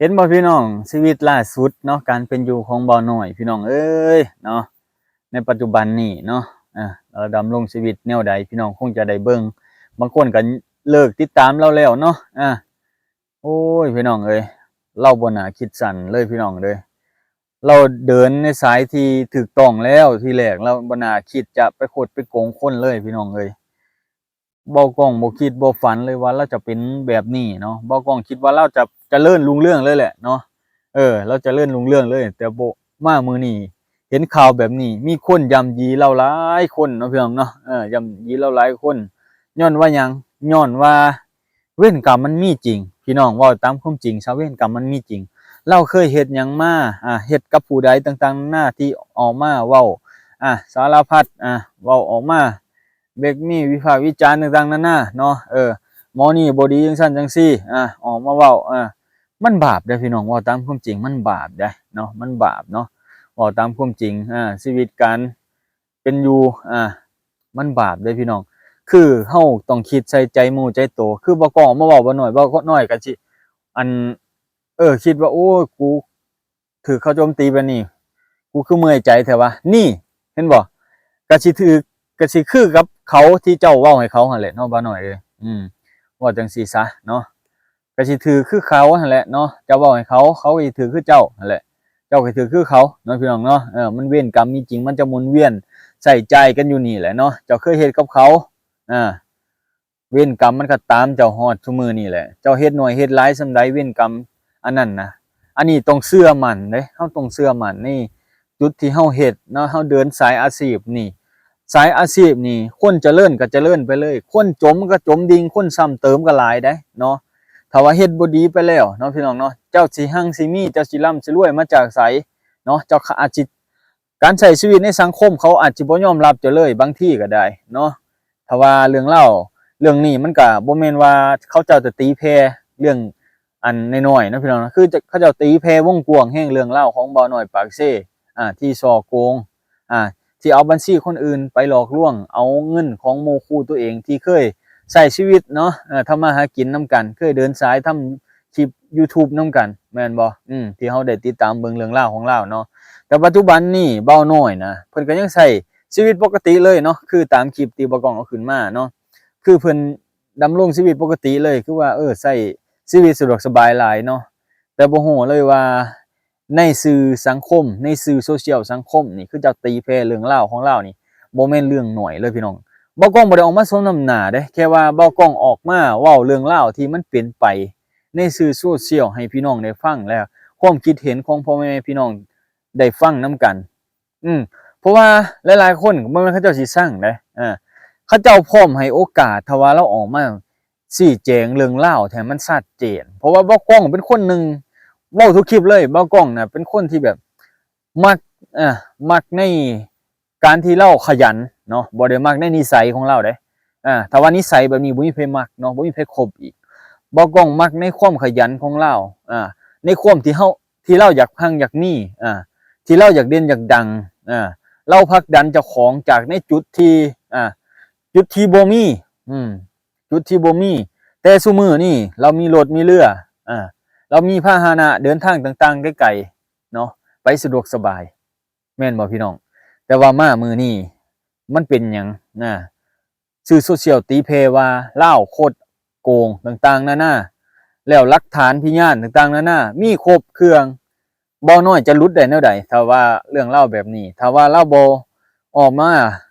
ເຫັນບໍ່ພີ່ນ້ອງ ຊີວິດລ່າສຸດເນາະ ການເປັນຢູ່ຂອງບ່າວນ້ອຍພີ່ນ້ອງເອີຍເນາະ ໃນປັດຈຸບັນນີ້ເນາະ ເອີ ລາວດຳລົງຊີວິດແນວໃດ ພີ່ນ້ອງຄົງຈະໄດ້ເບິ່ງ ບາງຄົນກໍເລີກຕິດຕາມລາວແລ້ວເນາະ ອາ ໂອ້ຍ ພີ່ນ້ອງເອີຍ ລາວບໍ່ໜ້າຄິດສັ້ນເລີຍພີ່ນ້ອງເອີຍ ລາວເດີນໃນສາຍທີ່ຖືກຕ້ອງແລ້ວ ທີແລກລາວບໍ່ໜ້າຄິດຈະໄປຄົດໄປໂກງຄົນເລີຍພີ່ນ້ອງເອີຍ. ບ່າວກ້ອງບໍ່ຄິດບໍ່ຝັນເລີຍວ່າລາວຈະເປັນແບບນີ້ເນາະ ບ່າວກ້ອງຄິດວ່າລາວຈະຈະເລີນຮຸ່ງເຮືອງເລີຍແຫຼະເນາະ ເອີ ລາວຈະເລີນຮຸ່ງເຮືອງເລີຍ ແຕ່ບໍ່ ມາມື້ນີ້ເຫັນຂ່າວແບບນີ້ ມີຄົນຢ່ຳຢີລາວຫຼາຍຄົນເນາະ ພີ່ນ້ອງເນາະ ເອີ ຢ່ຳຢີລາວຫຼາຍຄົນ ຍ້ອນວ່າຫຍັງ? ຍ້ອນວ່າເວນກຳມັນມີຈິງ ພີ່ນ້ອງ ເວົ້າຕາມຄວາມຈິງຊະ ເວນກຳມັນມີຈິງ ລາວເຄີຍເຮັດຫຍັງມາ ອາ ເຮັດກັບຜູ້ໃດຕ່າງໆນານາ ທີ່ອອກມາເວົ້າ ອາ ສາລະພັດ ອາ ເວົ້າອອກມາ ເບກມີວິພາກວິຈານຕ່າງໆນານາເນາະ ເອີ ໝໍນີ້ບໍ່ດີຈັ່ງຊັ້ນຈັ່ງຊີ້ ອາ ອອກມາເວົ້າ ອາ ມັນບາບເດ້ພີ່ນ້ອງ ເວົ້າຕາມຄວາມຈິງມັນບາບເດ້ເນາະ ມັນບາບເນາະ ເວົ້າຕາມຄວາມຈິງ ອາ ຊີວິດການເປັນຢູ່ ອາ ມັນບາບເດ້ພີ່ນ້ອງ ຄືເຮົາຕ້ອງຄິດໃສ່ໃຈໝູ່ໃຈໂຕ ຄືບ່າວກ້ອງອອກມາເວົ້າ ບ່າວນ້ອຍ ບ່າວນ້ອຍກໍຊິ ອັນ ເອີ ຄິດວ່າ ໂອ້ຍ ກູ ຖືກເຂົາໂຈມຕີແບບນີ້ ກູຄືເມື່ອຍໃຈແທ້ວະ ນີ້ ເຫັນບໍ່ ກະຊິຖືກ ກະຊິຄືກັບເຂົາທີ່ເຈົ້າເວົ້າໃຫ້ເຂົາຫັ້ນແຫຼະເນາະ ບ່າວນ້ອຍເອີຍ ອືມ ເວົ້າຈັ່ງຊີ້ຊະເນາະ ກະຊິຖືກຄືເຂົາຫັ້ນແຫຼະເນາະ ເຈົ້າເວົ້າໃຫ້ເຂົາ ເຂົາກໍຊິຖືກຄືເຈົ້າຫັ້ນແຫຼະ ເຈົ້າກໍຖືກຄືເຂົາເນາະ ພີ່ນ້ອງເນາະ ເອີ ມັນເວນກຳມີຈິງ ມັນຈະໝູນວຽນໃຊ້ຈ່າຍກັນຢູ່ນີ້ແຫຼະເນາະ ເຈົ້າເຄີຍເຮັດກັບເຂົາ ອາ ເວນກຳມັນກໍຕາມເຈົ້າຮອດຊຸມື້ນີ້ແຫຼະ ເຈົ້າເຮັດໜ້ອຍເຮັດຫຼາຍສ່ຳໃດ ເວນກຳອັນນັ້ນນະ ອັນນີ້ຕ້ອງເຊື່ອໝັ້ນເດ້ ເຮົາຕ້ອງເຊື່ອໝັ້ນໃນຈຸດທີ່ເຮົາເຮັດເນາະ ເຮົາເດີນສາຍອາຊີບນີ້ ສາຍອາຊີບນີ້ ຄົນຈະເລີນກໍຈະເລີນໄປເລີຍ ຄົນຈົມກໍຈົມດິ່ງ ຄົນຊ້ຳເຕີມກໍຫຼາຍເດ້ເນາະ ຖ້າວ່າເຮັດບໍ່ດີໄປແລ້ວເນາະ ພີ່ນ້ອງເນາະ ເຈົ້າຊິຮັ່ງຊິມີ ເຈົ້າຊິລ່ຳຊິລວຍມາຈາກໃສເນາະ ເຈົ້າອາດຊິ ການໃຊ້ຊີວິດໃນສັງຄົມເຂົາອາດຊິບໍ່ຍອມຮັບເຈົ້າເລີຍບາງທີກໍໄດ້ເນາະ ຖ້າວ່າເລື່ອງລາວເລື່ອງນີ້ມັນກະບໍ່ແມ່ນວ່າເຂົາເຈົ້າຈະຕີແຜ່ເລື່ອງອັນນ້ອຍໆເນາະ ພີ່ນ້ອງເນາະ ຄືເຂົາເຈົ້າຕີແຜ່ວົງກວ້າງແຮງ ເລື່ອງລາວຂອງບ່າວນ້ອຍປາກເຊ ອາ ທີ່ສໍ້ໂກງ ອາ ທີ່ເອົາບັນຊີຄົນອື່ນໄປຫຼອກລວງເອົາເງິນຂອງໝູ່ຄູ່ຕົວເອງທີ່ເຄີຍໃຊ້ຊີວິດເນາະ ເອີ ທຳມາຫາກິນນຳກັນ ເຄີຍເດີນສາຍທຳຄລິບຢູທູບນຳກັນ ແມ່ນບໍ່? ອືມ ທີ່ເຮົາໄດ້ຕິດຕາມເບິ່ງເລື່ອງລາວຂອງລາວເນາະ ແຕ່ປັດຈຸບັນນີ້ບ່າວນ້ອຍນະ ເພິ່ນກໍຍັງໃຊ້ຊີວິດປົກກະຕິເລີຍເນາະ ຄືຕາມຄລິບທີ່ບ່າວກ້ອງເອົາຂຶ້ນມາເນາະ ຄືເພິ່ນດຳລົງຊີວິດປົກກະຕິເລີຍ ຄືວ່າ ເອີ ໃຊ້ຊີວິດສະດວກສະບາຍຫຼາຍເນາະ ແຕ່ບໍ່ຮູ້ເລີຍວ່າໃນສື່ສັງຄົມ ໃນສື່ໂຊຊຽວສັງຄົມນີ້ ຄືເຈົ້າຕີແຜ່ເລື່ອງລາວຂອງລາວນີ້ ບໍ່ແມ່ນເລື່ອງໜ້ອຍເລີຍພີ່ນ້ອງ ບ່າວກ້ອງບໍ່ໄດ້ອອກມາສົມນ້ຳໜ້າເດ້ ແຄ່ວ່າບ່າວກ້ອງອອກມາເວົ້າເລື່ອງລາວທີ່ມັນເປັນໄປໃນສື່ໂຊຊຽວໃຫ້ພີ່ນ້ອງໄດ້ຟັງ ແລະ ຄວາມຄິດເຫັນຂອງພໍ່ແມ່ພີ່ນ້ອງ ໄດ້ຟັງນຳກັນ ອືມ ເພາະວ່າຫຼາຍໆຄົນບໍ່ແມ່ນເຂົາເຈົ້າຊິຊັງເດ້ ເອີ ເຂົາເຈົ້າພ້ອມໃຫ້ໂອກາດ ຖ້າວ່າລາວອອກມາຊີ້ແຈງເລື່ອງລາວໃຫ້ມັນຊັດເຈນ ເພາະວ່າບ່າວກ້ອງເປັນຄົນໜຶ່ງ ເວົ້າທຸກຄລິບເລີຍ ບ່າວກ້ອງນະເປັນຄົນທີ່ແບບມັກ ເອີ ມັກໃນການທີ່ລາວຂະຫຍັນເນາະ ບໍ່ໄດ້ມັກໃນນິໄສຂອງລາວເດ້ ອາ ຖ້າວ່ານິໄສແບບນີ້ບໍ່ມີໃຜມັກເນາະ ບໍ່ມີໃຜຄົບອີກ ບ່າວກ້ອງມັກໃນຄວາມຂະຫຍັນຂອງລາວ ອາ ໃນຄວາມທີ່ເຮົາ ທີ່ລາວຢາກພັງຢາກມີ ອາ ທີ່ລາວຢາກເດັ່ນຢາກດັງ ອາ ລາວຜັກດັນເຈົ້າຂອງຈາກໃນຈຸດທີ່ ອາ ຈຸດທີ່ບໍ່ມີ ອືມ ຈຸດທີ່ບໍ່ມີ ແຕ່ຊຸມື້ນີ້ລາວມີລົດມີເຮືອ ອາ ລາວມີພາຫະນະເດີນທາງຕ່າງໆໄກໆເນາະ ໄປສະດວກສະບາຍ ແມ່ນບໍ່ພີ່ນ້ອງ? ແຕ່ວ່າມາມື້ນີ້ມັນເປັນຫຍັງນະ? ສື່ໂຊຊຽວຕີແຜ່ວ່າລາວຄົດໂກງຕ່າງໆນານາ ແລ້ວຫຼັກຖານພະຍານຕ່າງໆນານາ ມີຄົບເຄື່ອງ ບ່າວນ້ອຍຈະຫຼຸດໄດ້ແນວໃດ ຖ້າວ່າເລື່ອງລາວແບບນີ້ ຖ້າວ່າລາວບໍ່ອອກມາ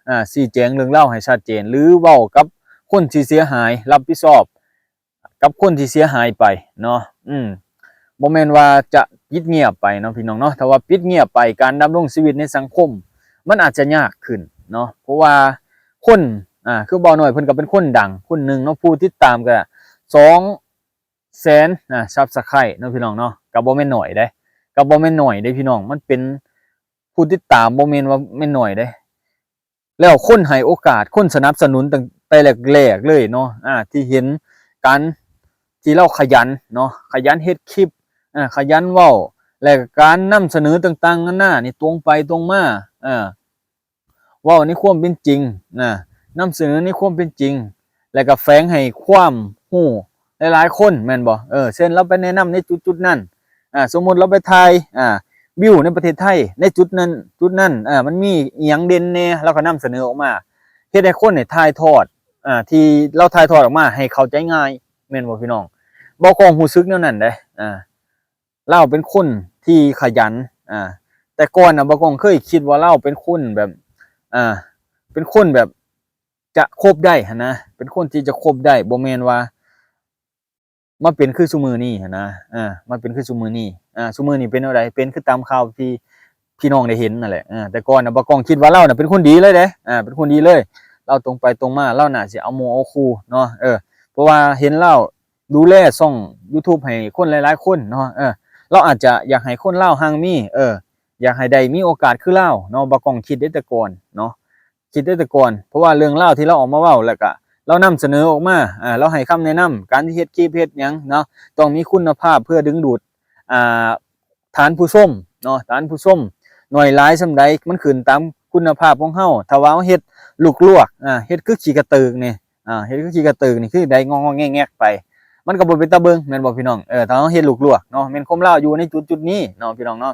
ອາ ຊີ້ແຈງເລື່ອງລາວໃຫ້ຊັດເຈນ ຫຼື ເວົ້າກັບຄົນທີ່ເສຍຫາຍ ຮັບຜິດຊອບ ກັບຄົນທີ່ເສຍຫາຍໄປເນາະ ອືມ ບໍ່ແມ່ນວ່າຈະປິດງຽບໄປເນາະ ພີ່ນ້ອງເນາະ ຖ້າວ່າປິດງຽບໄປ ການດຳລົງຊີວິດໃນສັງຄົມມັນອາດຈະຍາກຂຶ້ນເນາະ ເພາະວ່າຄົນ ອາ ຄືບ່າວນ້ອຍເພິ່ນກໍເປັນຄົນດັງຄົນໜຶ່ງເນາະ ຜູ້ຕິດຕາມກໍສອງແສນ ອາ ຊັບສະໄຄຣບ໌ເນາະ ພີ່ນ້ອງເນາະ ກໍບໍ່ແມ່ນໜ້ອຍເດ້ ກໍບໍ່ແມ່ນໜ້ອຍເດ້ ພີ່ນ້ອງ ມັນເປັນ ຜູ້ຕິດຕາມ ບໍ່ແມ່ນວ່າແມ່ນໜ້ອຍເດ້ ແລ້ວຄົນໃຫ້ໂອກາດ ຄົນສະໜັບສະໜູນຕັ້ງແຕ່ແລກໆເລີຍເນາະ ອາ ທີ່ເຫັນການທີ່ລາວຂະຫຍັນເນາະ ຂະຫຍັນເຮັດຄລິບ ອາ ຂະຫຍັນເວົ້າ ແລະ ການນຳສະເໜີຕ່າງໆນານານີ້ ຕົງໄປຕົງມາ ອາ ເວົ້າໃນຄວາມເປັນຈິງ ນະ ນຳສະເໜີໃນຄວາມເປັນຈິງ ແລະ ກໍແຝງໃຫ້ຄວາມຮູ້ຫຼາຍໆຄົນ ແມ່ນບໍ່? ເອີ ເຊັ່ນ ລາວໄປແນະນຳໃນຈຸດໆນັ້ນ ອ່າ ສົມມຸດລາວໄປຖ່າຍ ອ່າ ວິວໃນປະເທດໄທ ໃນຈຸດນັ້ນ ຈຸດນັ້ນ ອ່າ ມັນມີອີ່ຫຍັງເດັ່ນແດ່ ລາວກໍນຳສະເໜີອອກມາ ເຮັດໃຫ້ຄົນນີ້ຖ່າຍທອດ ອ່າ ທີ່ລາວຖ່າຍທອດອອກມາໃຫ້ເຂົ້າໃຈງ່າຍ ແມ່ນບໍ່ພີ່ນ້ອງ? ບ່າວກ້ອງຮູ້ສຶກແນວນັ້ນເດ້ ອ່າ ລາວເປັນຄົນທີ່ຂະຫຍັນ ອ່າ ແຕ່ກ່ອນນະ ບ່າວກ້ອງເຄີຍຄິດວ່າລາວເປັນຄົນແບບ ອ່າ ເປັນຄົນແບບຈະຄົບໄດ້ຫັ້ນນະ ເປັນຄົນທີ່ຈະຄົບໄດ້ ບໍ່ແມ່ນວ່າ ມາເປັນຄືຊຸມື້ນີ້ຫັ້ນນະ ເອີ ມາເປັນຄືຊຸມື້ນີ້ ອ່າ ຊຸມື້ນີ້ເປັນແນວໃດ? ເປັນຄືຕາມຂ່າວທີ່ພີ່ນ້ອງໄດ້ເຫັນນັ້ນແຫຼະ ເອີ ແຕ່ກ່ອນນະ ບ່າວກ້ອງຄິດວ່າລາວນະເປັນຄົນດີເລີຍເດ້ ອ່າ ເປັນຄົນດີເລີຍ ລາວຕົງໄປຕົງມາ ລາວໜ້າຊິເອົາໝູ່ເອົາຄູ່ເນາະ ເອີ ເພາະວ່າເຫັນລາວດູແລຊ່ອງຢູທູບໃຫ້ຄົນຫຼາຍໆຄົນເນາະ ເອີ ລາວອາດຈະຢາກໃຫ້ຄົນລາວຮັ່ງມີ ເອີ ຢາກໃຫ້ໄດ້ມີໂອກາດຄືລາວເນາະ ບ່າວກ້ອງຄິດເດ້ແຕ່ກ່ອນເນາະ ຄິດໄດ້ແຕ່ກ່ອນ ເພາະວ່າເລື່ອງລາວທີ່ລາວອອກມາເວົ້າ ແລ້ວກະລາວນຳສະເໜີອອກມາ ອ່າ ລາວໃຫ້ຄຳແນະນຳ ການທີ່ເຮັດຄລິບເຮັດຫຍັງເນາະ ຕ້ອງມີຄຸນນະພາບເພື່ອດຶງດູດ ອ່າ ທ່ານຜູ້ຊົມເນາະ ທ່ານຜູ້ຊົມໜ້ອຍຫຼາຍສ່ຳໃດ ມັນຂຶ້ນຕາມຄຸນນະພາບຂອງເຮົາ ຖ້າວ່າເຮົາເຮັດລວກໆ ອ່າ ເຮັດຄືຂີ້ກະເຕີກນີ້ ອ່າ ເຮັດຄືຂີ້ກະເຕີກນີ້ ຄືໄດ້ງອກໆແງກໆໄປ ມັນກໍບໍ່ເປັນຕາເບິ່ງ ແມ່ນບໍ່ພີ່ນ້ອງ? ເອີ ຖ້າເຮົາເຮັດລວກໆເນາະ ແມ່ນຄວາມລາວຢູ່ໃນຈຸດໆນີ້ເນາະ ພີ່ນ້ອງເນາະ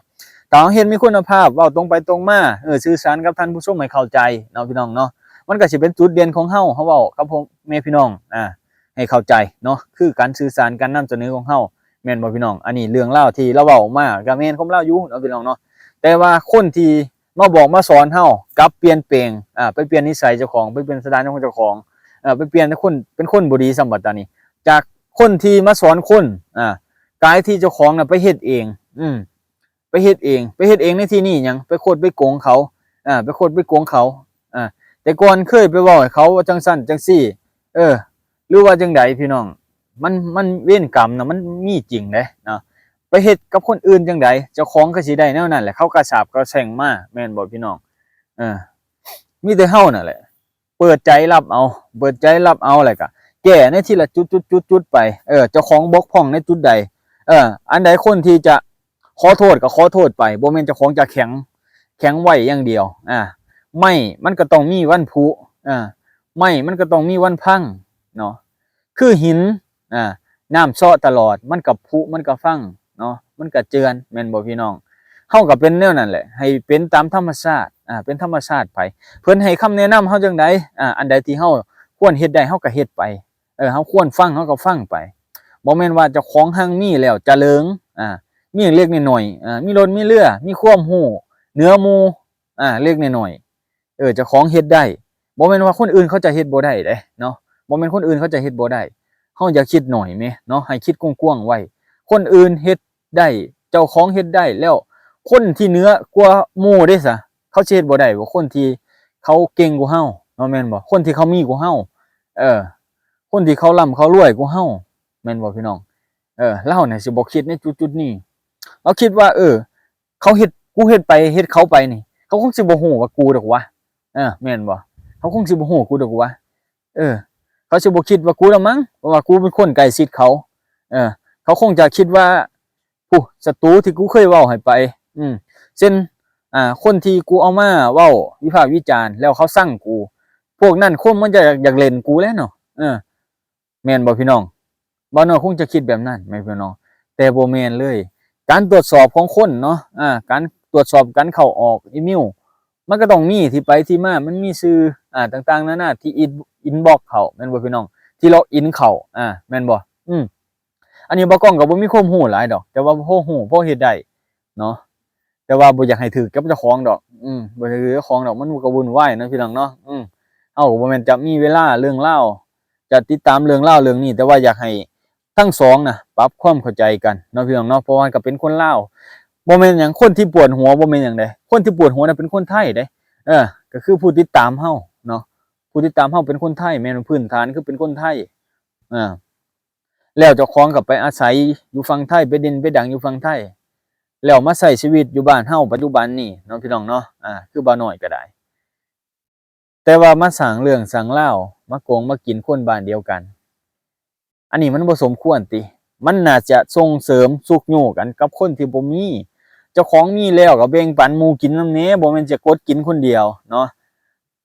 ຖ້າເຮົາເຮັດມີຄຸນນະພາບ ເວົ້າຕົງໄປຕົງມາ ເອີ ສື່ສານກັບທ່ານຜູ້ຊົມໃຫ້ເຂົ້າໃຈເນາະ ພີ່ນ້ອງເນາະ ມັນກໍຊິເປັນຈຸດເດັ່ນຂອງເຮົາ ເຮົາເວົ້າກັບພໍ່ແມ່ພີ່ນ້ອງ ອ່າ ໃຫ້ເຂົ້າໃຈເນາະ ຄືການສື່ສານ ການນຳສະເໜີຂອງເຮົາ ແມ່ນບໍ່ພີ່ນ້ອງ? ອັນນີ້ເລື່ອງລາວທີ່ລາວເວົ້າອອກມາ ກໍແມ່ນຄວາມລາວຢູ່ເນາະ ພີ່ນ້ອງເນາະ ແຕ່ວ່າຄົນທີ່ມາບອກມາສອນເຮົາ ກັບປ່ຽນແປງ ອ່າ ໄປປ່ຽນນິໄສເຈົ້າຂອງ ໄປປ່ຽນສັນດານຂອງເຈົ້າຂອງ ເອີ ໄປປ່ຽນເປັນຄົນ ເປັນຄົນບໍ່ດີຊ້ຳບັດຕານີ້ ຈາກຄົນທີ່ມາສອນຄົນ ອ່າ ກາຍທີ່ເຈົ້າຂອງນະໄປເຮັດເອງ ອືມ ໄປເຮັດເອງ ໄປເຮັດເອງໃນທີ່ນີ້ຫຍັງ? ໄປຄົດໄປໂກງເຂົາ ອ່າ ໄປຄົດໄປໂກງເຂົາ ອ່າ ແຕ່ກ່ອນເຄີຍໄປເວົ້າໃຫ້ເຂົາວ່າຈັ່ງຊັ້ນຈັ່ງຊີ້ ເອີ ຫຼືວ່າຈັ່ງໃດພີ່ນ້ອງ? ມັນ ມັນເວນກຳນະ ມັນມີຈິງເດ້ເນາະ ໄປເຮັດກັບຄົນອື່ນຈັ່ງໃດ ເຈົ້າຂອງກໍຊິໄດ້ແນວນັ້ນແຫຼະ ເຂົາກະສາບກະແຊ່ງມາ ແມ່ນບໍ່ພີ່ນ້ອງ? ເອີ ມີແຕ່ເຮົານັ້ນແຫຼະ ເປີດໃຈຮັບເອົາ ເປີດໃຈຮັບເອົາ ແລ້ວກະແກ້ໃນທີລະຈຸດໆໆໄປ ເອີ ເຈົ້າຂອງບົກຜ່ອງໃນຈຸດໃດ ເອີ ອັນໃດຄວນທີ່ຈະຂໍໂທດກໍຂໍໂທດໄປ ບໍ່ແມ່ນເຈົ້າຂອງຈະແຂງ ແຂງໄວ້ຢ່າງດຽວ ອ່າ ໄມ້ມັນກໍຕ້ອງມີວັນຜຸ ອ່າ ໄມ້ມັນກໍຕ້ອງມີວັນພັງເນາະ ຄືຫີນ ອ່າ ນ້ຳເຊາະຕະຫຼອດ ມັນກໍຜຸ ມັນກໍພັງເນາະ ມັນກໍເຈື່ອນ ແມ່ນບໍ່ພີ່ນ້ອງ? ເຮົາກໍເປັນແນວນັ້ນແຫຼະ ໃຫ້ເປັນຕາມທຳມະຊາດ ອ່າ ເປັນທຳມະຊາດໄປ ເພິ່ນໃຫ້ຄຳແນະນຳເຮົາຈັ່ງໃດ ອ່າ ອັນໃດທີ່ເຮົາຄວນເຮັດໄດ້ ເຮົາກໍເຮັດໄປ ເອີ ເຮົາຄວນຟັງ ເຮົາກໍຟັງໄປ ບໍ່ແມ່ນວ່າເຈົ້າຂອງຮັ່ງມີແລ້ວຈະເຫຼີງ ອ່າ ມີເລັກນ້ອຍ ອ່າ ມີລົດມີເຮືອ ມີຄວາມຮູ້ເໜືອໝູ່ ອ່າ ເລັກນ້ອຍ ເອີ ເຈົ້າຂອງເຮັດໄດ້ ບໍ່ແມ່ນວ່າຄົນອື່ນເຂົາຈະເຮັດບໍ່ໄດ້ເດ້ເນາະ ບໍ່ແມ່ນຄົນອື່ນເຂົາຈະເຮັດບໍ່ໄດ້ ເຮົາຢ່າຄິດໜ້ອຍແມເນາະ ໃຫ້ຄິດກວ້າງໆໄວ້ ຄົນອື່ນເຮັດໄດ້ ເຈົ້າຂອງເຮັດໄດ້ແລ້ວ ຄົນທີ່ເໜືອກວ່າໝູ່ເດ້ຊະ ເຂົາຊິເຮັດບໍ່ໄດ້ບໍ່? ຄົນທີ່ເຂົາເກັ່ງກວ່າເຮົາເນາະ ແມ່ນບໍ່? ຄົນທີ່ເຂົາມີກວ່າເຮົາ ເອີ ຄົນທີ່ເຂົາລ່ຳເຂົາລວຍກວ່າເຮົາ ແມ່ນບໍ່ພີ່ນ້ອງ? ເອີ ລາວນີ້ຊິບໍ່ຄິດໃນຈຸດໆນີ້ ລາວຄິດວ່າ ເອີ ເຂົາເຮັດ ກູເຮັດໄປ ເຮັດເຂົາໄປນີ້ ເຂົາຄົງຊິບໍ່ຮູ້ວ່າກູດອກຫວາ ເອີ ແມ່ນບໍ່? ເຂົາຄົງຊິບໍ່ຮູ້ກູດອກຫວາ ເອີ ເຂົາຊິບໍ່ຄິດວ່າກູດອກມັ້ງ ເພາະວ່າກູເປັນຄົນໃກ້ຊິດເຂົາ ເອີ ເຂົາຄົງຈະຄິດວ່າ ຜູ້ສັດຕູທີ່ກູເຄີຍເວົ້າໃຫ້ໄປ ອືມ ເຊັ່ນ ອ່າ ຄົນທີ່ກູເອົາມາເວົ້າວິພາກວິຈານ ແລ້ວເຂົາຊັງກູ ພວກນັ້ນຄົງມັນຈະຢາກ ຢາກຫຼິ້ນກູແຫຼະເນາະ ເອີ ແມ່ນບໍ່ພີ່ນ້ອງ? ບ່າວນ້ອຍຄົງຈະຄິດແບບນັ້ນແມ່ນບໍ່ພີ່ນ້ອງ? ແຕ່ບໍ່ແມ່ນເລີຍ ການຕວດສອບຂອງຄົນເນາະ ອ່າ ການຕວດສອບການເຂົ້າອອກອີເມວ ມັນກໍຕ້ອງມີທີ່ໄປທີ່ມາ ມັນມີຊື່ ອ່າ ຕ່າງໆນານາທີ່ອິນ ອິນບັອກເຂົ້າ ແມ່ນບໍ່ພີ່ນ້ອງ? ທີ່ລັອກອິນເຂົ້າ ອ່າ ແມ່ນບໍ່? ອືມ ອັນນີ້ບ່າວກ້ອງກໍບໍ່ມີຄວາມຮູ້ຫຼາຍດອກ ແຕ່ວ່າພໍຮູ້ພໍເຮັດໄດ້ເນາະ ແຕ່ວ່າບໍ່ຢາກໃຫ້ຖືກກັບເຈົ້າຂອງດອກ ອືມ ບໍ່ຢາກຖືກເຈົ້າຂອງດອກ ມັນກໍວຸ່ນວາຍເນາະ ພີ່ນ້ອງເນາະ ອືມ ເຮົາກໍບໍ່ແມ່ນຈະມີເວລາເລື່ອງລາວ ຈະຕິດຕາມເລື່ອງລາວເລື່ອງນີ້ ແຕ່ວ່າຢາກໃຫ້ທັງສອງນະປັບຄວາມເຂົ້າໃຈກັນເນາະ ພີ່ນ້ອງເນາະ ເພາະວ່າກໍເປັນຄົນລາວ ບໍ່ແມ່ນຫຍັງ ຄົນທີ່ປວດຫົວບໍ່ແມ່ນຫຍັງໃດ ຄົນທີ່ປວດຫົວນະເປັນຄົນໄທເດ້ ເອີ ກໍຄືຜູ້ຕິດຕາມເຮົາເນາະ ຜູ້ຕິດຕາມເຮົາເປັນຄົນໄທ ແມ່ນພື້ນຖານຄືເປັນຄົນໄທ ເອີ ແລ້ວເຈົ້າຂອງກໍໄປອາໄສຢູ່ຝັ່ງໄທ ໄປເດັ່ນໄປດັງຢູ່ຝັ່ງໄທ ແລ້ວມາໃຊ້ຊີວິດຢູ່ບ້ານເຮົາປັດຈຸບັນນີ້ເນາະ ພີ່ນ້ອງເນາະ ອ່າ ຄືບ່າວນ້ອຍກໍໄດ້ ແຕ່ວ່າມາສ້າງເລື່ອງສ້າງລາວ ມາໂກງມາກິນຄົນບ້ານດຽວກັນ ອັນນີ້ມັນບໍ່ສົມຄວນຕິ? ມັນໜ້າຈະສົ່ງເສີມຊຸກຍູ້ກັນກັບຄົນທີ່ບໍ່ມີ ເຈົ້າຂອງມີແລ້ວກໍແບ່ງປັນໝູ່ກິນນຳແດ່ ບໍ່ແມ່ນຈະກົດກິນຄົນດຽວເນາະ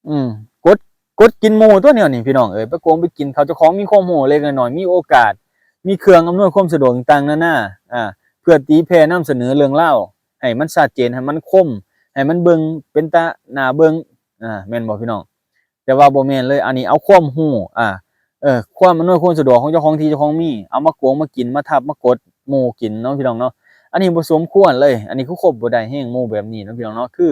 ອືມ ກົດ ກົດກິນໝູ່ຕົວະແນວນີ້ ພີ່ນ້ອງເອີຍ ໄປໂກງໄປກິນເຂົາ ເຈົ້າຂອງມີຄວາມຮູ້ເລັກນ້ອຍ ມີໂອກາດ ມີເຄື່ອງອຳນວຍຄວາມສະດວກຕ່າງໆນານາ ອ່າ ພື່ອຕີແຜ່ນຳສະເໜີເລື່ອງລາວໃຫ້ມັນຊັດເຈນ ໃຫ້ມັນຄົມ ໃຫ້ມັນເບິ່ງເປັນຕາໜ້າເບິ່ງ ອາ ແມ່ນບໍ່ພີ່ນ້ອງ? ແຕ່ວ່າບໍ່ແມ່ນເລີຍ ອັນນີ້ເອົາຄວາມຮູ້ ອາ ເອີ ຄວາມອຳນວຍຄວາມສະດວກຂອງເຈົ້າຂອງທີ່ເຈົ້າຂອງມີ ເອົາມາໂກງມາກິນ ມາທັບມາກົດໝູ່ກິນເນາະພີ່ນ້ອງເນາະ. ອັນນີ້ບໍ່ສົມຄວນເລີຍ ອັນນີ້ຄືຄົບບໍ່ໄດ້ແຮງໝູ່ແບບນີ້ເນາະພີ່ນ້ອງເນາະ. ຄື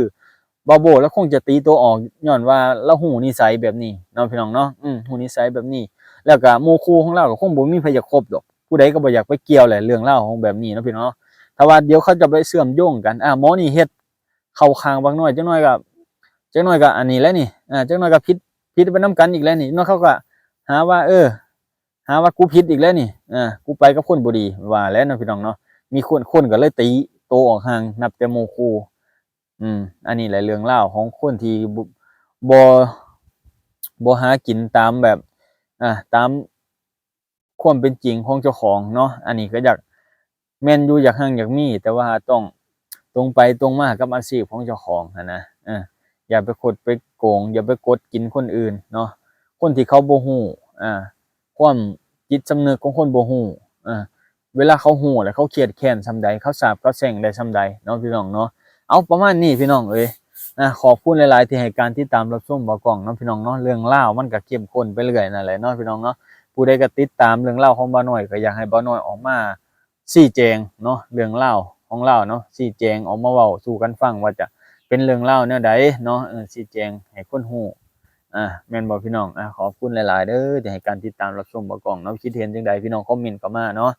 ບ່າວໂບ້ລາວຄົງຈະຕີໂຕອອກ ຍ້ອນວ່າລາວຮູ້ນິໄສແບບນີ້ເນາະພີ່ນ້ອງເນາະ ອືມ ຮູ້ນິໄສແບບນີ້ ແລ້ວກະໝູ່ຄູ່ຂອງລາວກະຄົງບໍ່ມີໃຜຢາກຄົບດອກ ຜູ້ໃດກະບໍ່ຢາກໄປກ່ຽວແຫຼະເລື່ອງລາວຂອງແບບນີ້ເນາະພີ່ນ້ອງເນາະ. ຖ້າວ່າດຽວເຂົາຈະໄປເຊື່ອມໂຍງກັນ ອາ ໝໍນີ້ເຮັດ ເຂົ້າຂ້າງບັກນ້ອຍ ຈັກໜ້ອຍກໍ ຈັກໜ້ອຍກໍອັນນີ້ແຫຼະນີ້ ອາ ຈັກໜ້ອຍກໍຜິດ ຜິດໄປນຳກັນອີກແຫຼະນີ້ ເນາະ ເຂົາກໍຫາວ່າ ເອີ ຫາວ່າກູຜິດອີກແລ້ວນີ້ ເອີ ກູໄປກັບຄົນບໍ່ດີ ວ່າແຫຼະເນາະພີ່ນ້ອງເນາະ. ມີຄົນ ຄົນກໍເລີຍຕີໂຕອອກຫ່າງ ນັບແຕ່ໝູ່ຄູ່ ອືມ ອັນນີ້ແຫຼະເລື່ອງລາວຂອງຄົນທີ່ບໍ່ ບໍ່ ບໍ່ຫາກິນຕາມແບບ ອາ ຕາມ ຄວາມເປັນຈິງຂອງເຈົ້າຂອງເນາະ. ອັນນີ້ກໍຢາກ ແມ່ນຢູ່ ຢາກຮັ່ງຢາກມີ ແຕ່ວ່າຕ້ອງຕົງໄປຕົງມາກັບອາຊີບຂອງເຈົ້າຂອງຫັ້ນນະ ເອີ ຢ່າໄປຄົດໄປໂກງ ຢ່າໄປກົດກິນຄົນອື່ນເນາະ. ຄົນທີ່ເຂົາບໍ່ຮູ້ ອາ ຄວາມຈິດສຳນຶກຂອງຄົນບໍ່ຮູ້ ອາ ເວລາເຂົາຮູ້ແລ້ວ ເຂົາຄຽດແຄ້ນສ່ຳໃດ ເຂົາສາບເຂົາແຊ່ງໄດ້ສ່ຳໃດເນາະພີ່ນ້ອງເນາະ. ເອົາ ປະມານນີ້ພີ່ນ້ອງເອີຍ ນະ ຂອບຄຸນຫຼາຍໆທີ່ໃຫ້ການຕິດຕາມຮັບຊົມບ່າວກ້ອງເນາະພີ່ນ້ອງເນາະ. ເລື່ອງລາວມັນກະເຂັ້ມຂຸ້ນໄປເລື້ອຍນັ້ນແຫຼະເນາະພີ່ນ້ອງເນາະ. ຜູ້ໃດກະຕິດຕາມເລື່ອງລາວຂອງບ່າວນ້ອຍ ກະຢາກໃຫ້ບ່າວນ້ອຍອອກມາຊີ້ແຈງເນາະ ເລື່ອງລາວຂອງລາວເນາະ ຊີ້ແຈງອອກມາເວົ້າສູ່ກັນຟັງວ່າຈະເປັນເລື່ອງລາວແນວໃດເນາະ ເອີ ຊີ້ແຈງໃຫ້ຄົນຮູ້ ອາ ແມ່ນບໍ່ພີ່ນ້ອງ? ອາ ຂອບຄຸນຫຼາຍໆເດີທີ່ໃຫ້ການຕິດຕາມຮັບຊົມບ່າວກ້ອງເນາະ. ຄິດເຫັນຈັ່ງໃດພີ່ນ້ອງຄອມເມັນເຂົ້າມາເນາະ.